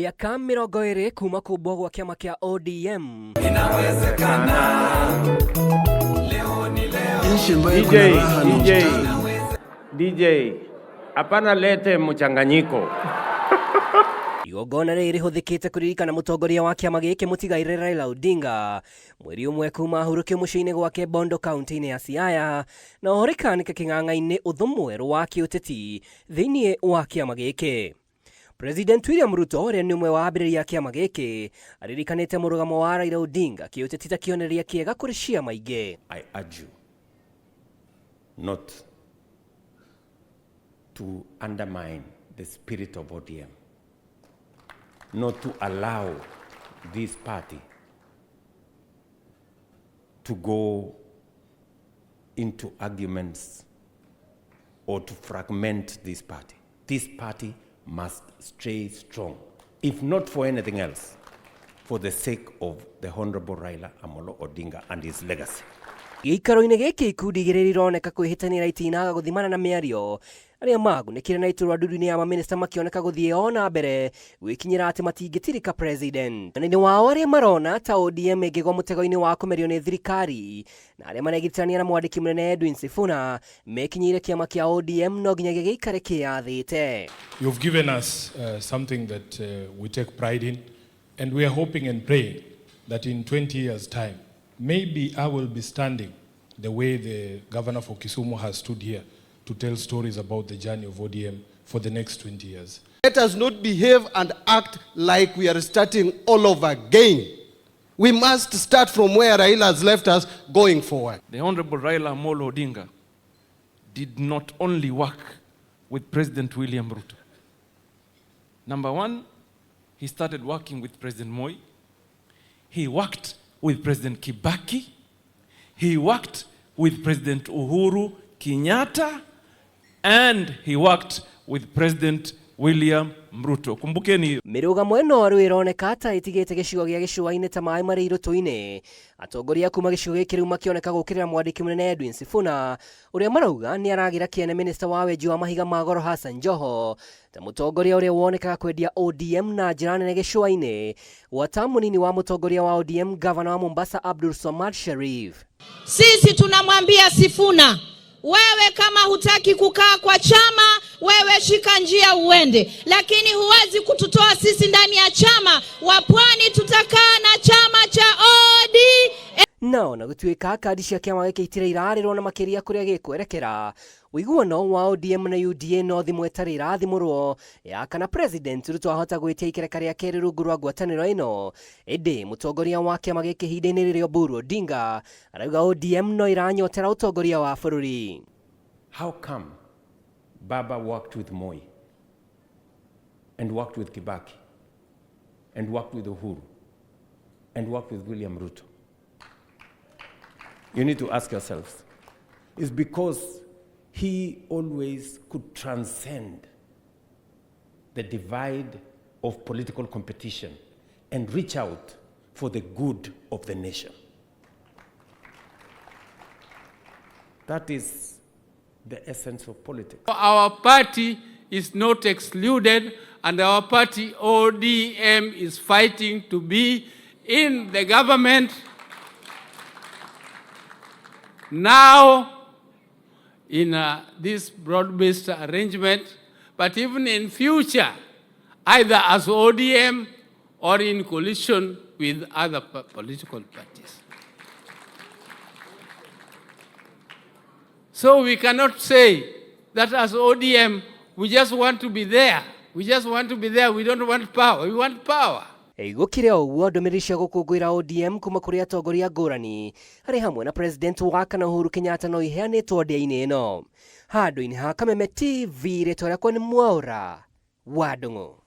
Mĩaka 20 kuma kũmbwo gwa kĩama kĩa ODM. Nchi ambayo DJ, kuna raha na DJ, ustawi. DJ, hapana lete mchanganyiko. Igongona rĩrĩ rĩhũthĩkĩte kũririkana mũtongoria wa kĩama gĩkĩ mũtigairĩ Raila Odinga mweri ũmwe kuma ahurũkio mũciĩ-inĩ gwake Bondo kaunti-inĩ ya Siaya na oho rĩkanĩka kĩng'ang'a-inĩ ũthũ mwerũ wa kĩũteti thĩinĩ wa kĩama gĩkĩ. President William Ruto ũrĩa nĩ ũmwe wa ambĩrĩria a kĩama gĩkĩ aririkanĩte mũrũgamo wa Raila Odinga kĩũteti ta kĩonereria kĩega kũrĩ ciama ingĩ. I urge you not to undermine the spirit of ODM, not to allow this party to go into arguments or to fragment this party. This party must stay strong, if not for anything else, for the sake of the Honorable Raila Amolo Odinga and his legacy. Gĩikaro-inĩ gĩkĩ ikundi igĩrĩ ironeka kwĩhĩtanĩra itinaga gũthimana na mĩario arĩa magunĩkire na iturwa ndundu-inĩ ya mamĩnĩsta makĩoneka gũthiĩ o na mbere gwĩkinyĩra atĩ matingĩtirika president. Mwena-inĩ wao arĩa marona ta ODM ĩngĩgwa mũtego-inĩ wa kũmerio nĩ thirikari na arĩa maregitania na mwandĩki mũnene Edwin Sifuna mekinyĩire kĩama kĩa ODM no nginyagia gĩikare kĩyathĩte. You've given us something that we take pride in, and we are hoping and praying that in 20 years' time, maybe I will be standing the way the governor for Kisumu has stood here to tell stories about the journey of ODM for the next 20 years. Let us not behave and act like we are starting all over again. We must start from where Raila has left us going forward. The Honorable Raila Amolo Odinga did not only work with President William Ruto. Number one, he started working with President Moi. He worked with President Kibaki. He worked with President Uhuru Kenyatta. And he worked with President William Ruto. Kumbukeni hiyo. Mĩrũgamo ĩno rĩu ĩroneka ta ĩtigĩte gĩcigo gĩa gĩcũa-inĩ ta maĩ marĩ irũtũ-inĩ. Atongoria kuma gĩcigo gĩkĩ rĩu makĩoneka gũũkĩrĩra mwandĩki mũnene Edwin Sifuna ũrĩa marauga nĩ aragĩra kĩene minista wa wenji wa mahiga ma goro Hassan Joho ta mũtongoria ũrĩa wonekaga kwendia ODM na njĩra nene gĩcũa-inĩ gwata mũnini wa mũtongoria wa ODM gavana wa Mombasa Abdul Swamad Sharif. Sisi tunamwambia Sifuna, wewe kama hutaki kukaa kwa chama, wewe shika njia uende, lakini huwezi kututoa sisi ndani ya chama. Wa Pwani tutakaa na chama cha ODM. Na ona gũtuĩka kandi cia kĩama gĩkĩ itirĩ irarĩrwo na makĩria kũrĩa gĩkwerekera ũiguano wa ODM na UDA no thimũ ĩtarĩ ĩrathimũrwo ya kana President Ruto ahota gwĩtia ikereka rĩa kerĩ rungu rwa ngwatanĩro ĩno ĩndĩ mũtongoria wa kĩama gĩkĩ ihinda-inĩ rĩrĩ Oburu Odinga arauga ODM no ĩranyotera ũtongoria wa bũrũri. How come Baba worked with Moi and worked with Kibaki and worked with Uhuru and worked with William Ruto? You need to ask yourselves. It's because he always could transcend the divide of political competition and reach out for the good of the nation. That is the essence of politics. Our party is not excluded, and our party ODM is fighting to be in the government now in this broad-based arrangement, but even in future, either as ODM or in coalition with other political parties. So we cannot say that as ODM, we just want to be there. We just want to be there. We don't want power. We want power. Gũkĩrĩ o ũguo ndũmĩrĩri cia gũkũngũĩra ODM kuma kũrĩ atongoria ngũrani harĩ hamwe na President wa kana Uhuru Kenyatta no iheanĩtwo ndĩa-inĩ ĩno. Handũ-inĩ ha Kameme TV rĩtwa rĩakwa nĩ Mwaũra wa Ndung'u.